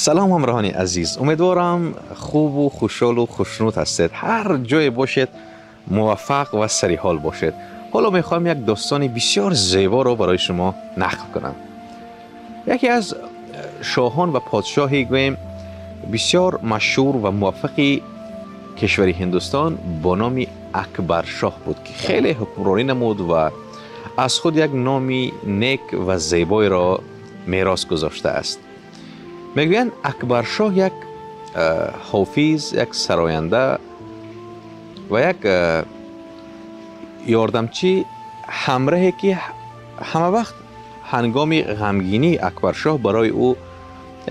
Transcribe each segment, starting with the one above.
Салом, ҳамроҳони азиз, умедворам хубу хушҳолу хушнуд ҳастед, ҳар ҷое бошед муваффақ ва сариҳол бошед. Ҳоло мехоҳам як достони бисёр зеборо барои шумо нақл кунам. Яке аз шоҳон ва подшоҳи, гӯем, бисёр машҳур ва муваффақи кишвари Ҳиндустон бо номи Акбаршоҳ буд, ки хеле ҳукмронӣ намуд ва аз худ як номи нек ва зебоеро мерос гузоштааст. Мегӯянд, Акбаршоҳ як ҳофиз, як сароянда ва як ёрдамчӣ, ҳамраҳе, ки ҳама вақт ҳангоми ғамгинии Акбаршоҳ барои ӯ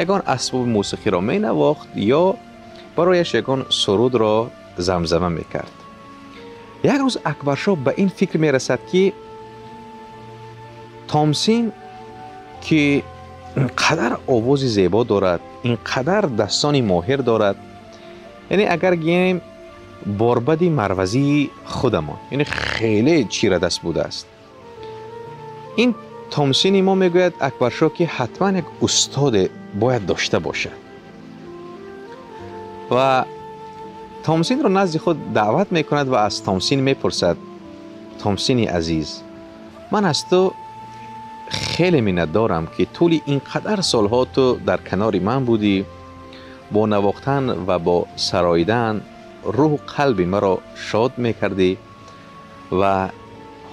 ягон асбоби мусиқиро менавохт ё барояш ягон сурудро замзама мекард. Як рӯз Акбаршоҳ ба ин фикр мерасад, ки Томсин, ки инқадар овози зебо дорад, инқадар дастони моҳир дорад, яъне агар гӯем, борбади марвазии худамон, яъне хеле чирадаст будааст ин Томсини мо, мегӯяд Акбаршоҳ, ки ҳатман як устоде бояд дошта бошад, ва Томсинро назди худ даъват мекунад ва аз Томсин мепурсад: «Томсини азиз, ман аз ту хеле миннатдорам, ки тӯли ин қадар солҳо ту дар канори ман будӣ, бо навохтан ва бо сароидан рӯҳу қалби маро шод мекардӣ, ва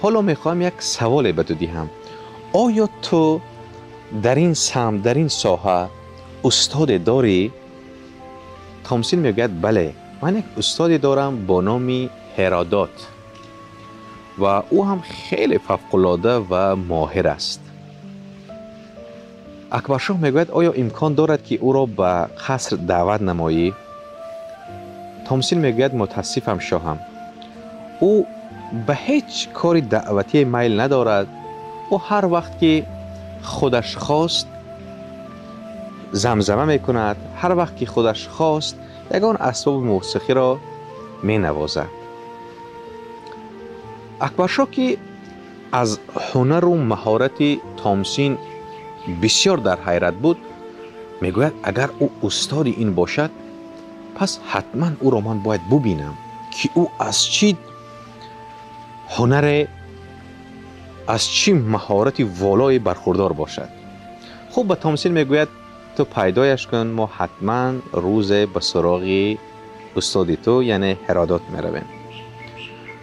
ҳоло мехоҳам як саволе ба ту диҳам: оё ту дар ин самт, дар ин соҳа устоде дорӣ?» Томсин мегӯяд: «Бале, ман як устоде дорам бо номи Ҳеродот ва ӯ ҳам хеле фавқулода ва моҳир аст». Акбаршоҳ мегӯяд: «Оё имкон дорад, ки ӯро ба қаср даъват намоӣ?» Томсин мегӯяд: «Мутаассифам, шоҳам, ӯ ба ҳеҷ кори даъватие майл надорад. Ӯ ҳар вақт ки худаш хост, замзама мекунад, ҳар вақт ки худаш хост, ягон асбоби мусиқиро менавозад». Акбаршоҳ, ки аз ҳунару маҳорати Томсин бисёр дар ҳайрат буд, мегӯяд: «Агар ӯ устоди ин бошад, пас ҳатман ӯро ман бояд бубинам, ки ӯ аз чӣ ҳунаре, аз чӣ маҳорати волое бархурдор бошад». Хуб, ба Томсин мегӯяд: «Ту пайдояш кун, мо ҳатман рӯзе ба суроғи устоди ту, яъне Ҳеродот, меравем».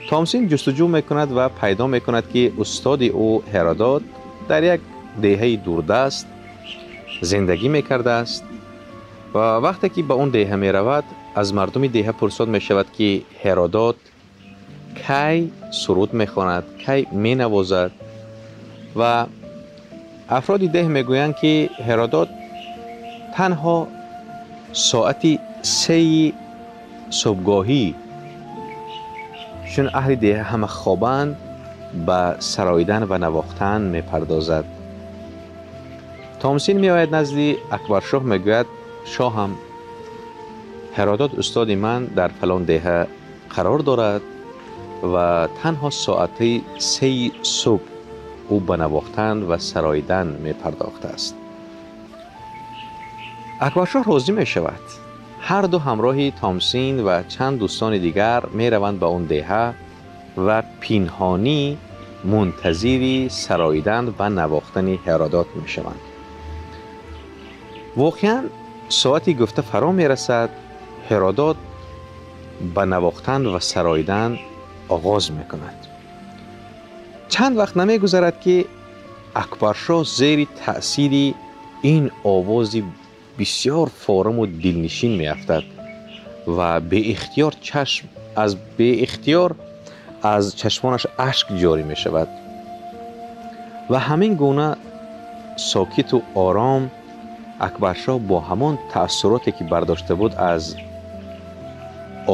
Томсин ҷустуҷӯ мекунад ва пайдо мекунад, ки устоди ӯ Ҳеродот дар як деҳаи дурдаст зиндагӣ мекардааст, ва вақте ки ба он деҳа меравад, аз мардуми деҳа пурсод мешавад, ки Ҳеродот кай суруд мехонад, кай менавозад, ва афроди деҳ мегӯянд, ки Ҳеродот танҳо соати 3-и субҳгоҳӣ, чун аҳли деҳа ҳама хобанд, ба сароидан ва навохтан мепардозад. Томсин меояд назди Акбаршоҳ, мегӯяд: «Шоҳам, Ҳеродот устоди ман дар фалон деҳа қарор дорад ва танҳо соати 3-и субҳ ӯ ба навохтан ва сароидан мепардохтааст». Акбаршоҳ розӣ мешавад. Ҳар ду ҳамроҳи Томсин ва чанд дӯстони дигар мераванд ба он деҳа ва пинҳонӣ мунтазири сароидан ва навохтани Ҳеродот мешаванд. Воқеан, соати гуфта фаро мерасад, Ҳеродот ба навохтан ва сароидан оғоз мекунад. Чанд вақт намегузарад, ки Акбаршоҳ зери таъсири ин овози бисёр форуму дилнишин меафтад ва беихтиёр чашм аз беихтиёр аз чашмонаш ашк ҷорӣ мешавад ва ҳамин гуна сокиту ором Акбаршоҳ бо ҳамон таассуроте, ки бардошта буд аз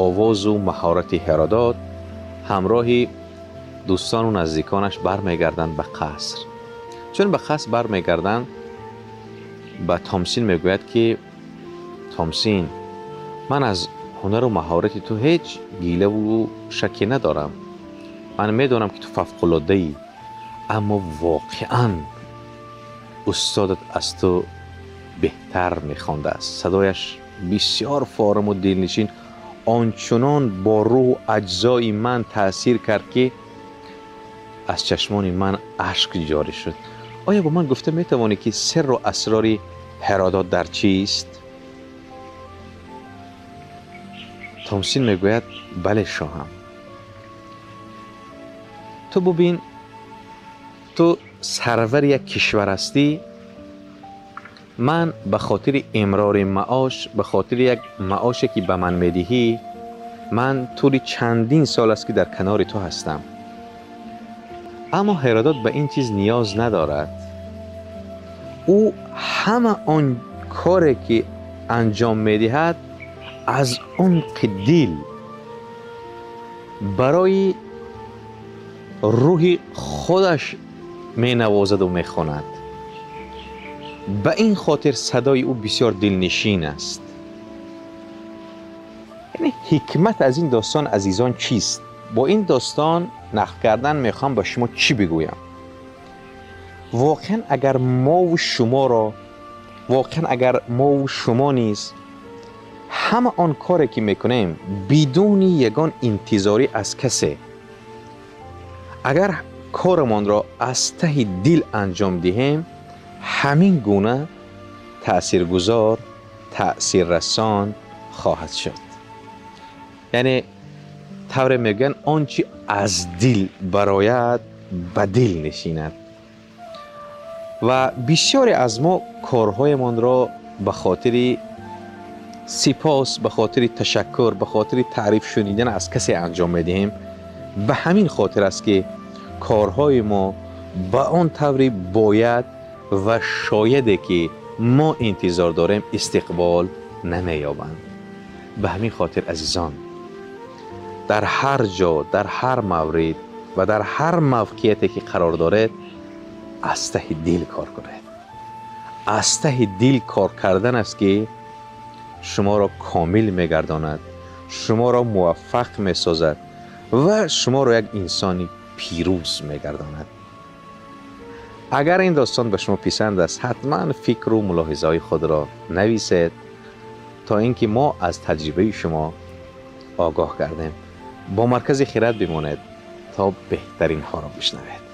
овозу маҳорати Ҳеродот, ҳамроҳи дӯстону наздиконаш бармегарданд ба қаср. Чун ба қаср бармегарданд, ба Томсин мегӯяд, ки «Томсин, ман аз ҳунару маҳорати ту ҳеҷ гилаву шакке надорам. Ман медонам, ки ту фавқулодаӣ, аммо воқеан устодат аз ту беҳтар мехондааст. Садояш бисёр форам ва дилнишин, ончунон бо рӯҳу аҷзои ман таъсир кард, ки аз чашмони ман ашк ҷорӣ шуд. Оё ба ман гуфта метавонӣ, ки сирру асрори Ҳеродот дар чист? Томсин мегӯяд: бале, шоҳам. Ту бубин, ту сарвари як кишвар ҳастӣ. Ман ба хотири имрори маош, ба хотири як маоше ки ба ман медиҳӣ, ман тӯли чандин сол аст, ки дар канори ту ҳастам. Аммо Ҳеродот ба ин чиз ниёз надорад. Ӯ ҳама он коре ки анҷом медиҳад, аз умқи дил барои рӯҳи худаш менавозаду мехонад. Ба ин хотир садои ӯ бисёр дилнишин аст. Яъне ҳикмат аз ин достон, азизон, чист? Бо ин достон нақл кардан мехоҳам ба шумо чӣ бигӯям? Воқеан агар мову шуморо, воқеан агар мову шумо низ ҳама он коре ки мекунем бидуни ягон интизорӣ аз касе, агар корамонро аз таҳи дил анҷом диҳем, ҳамин гуна таъсиргузор, таъсиррасон хоҳад шуд. Яъне тавре мегӯянд, он чи аз дил барояд, ба дил нишинад. Ва бисёре аз мо корҳоямонро ба хотири сипос, ба хотири ташаккур, ба хотири таъриф шунидан аз касе анҷом медиҳем. Ба ҳамин хотир аст, ки корҳои мо ба он таври бояд ва шояде ки мо интизор дорем истиқбол намеёбанд. Ба ҳамин хотир, азизон, дар ҳар ҷо, дар ҳар маврид ва дар ҳар мавқеияте ки қарор доред, аз таҳи дил кор кунед. Аз таҳи дил кор кардан аст, ки шуморо комил мегардонад, шуморо муваффақ месозад ва шуморо як инсони пирӯз мегардонад. Агар ин достон ба шумо писанд аст, ҳатман фикру мулоҳизаҳои худро нависед, то ин ки мо аз таҷрибаи шумо огоҳ гардем. Бо Маркази Хирад бимонед, то беҳтаринҳоро бишнавед.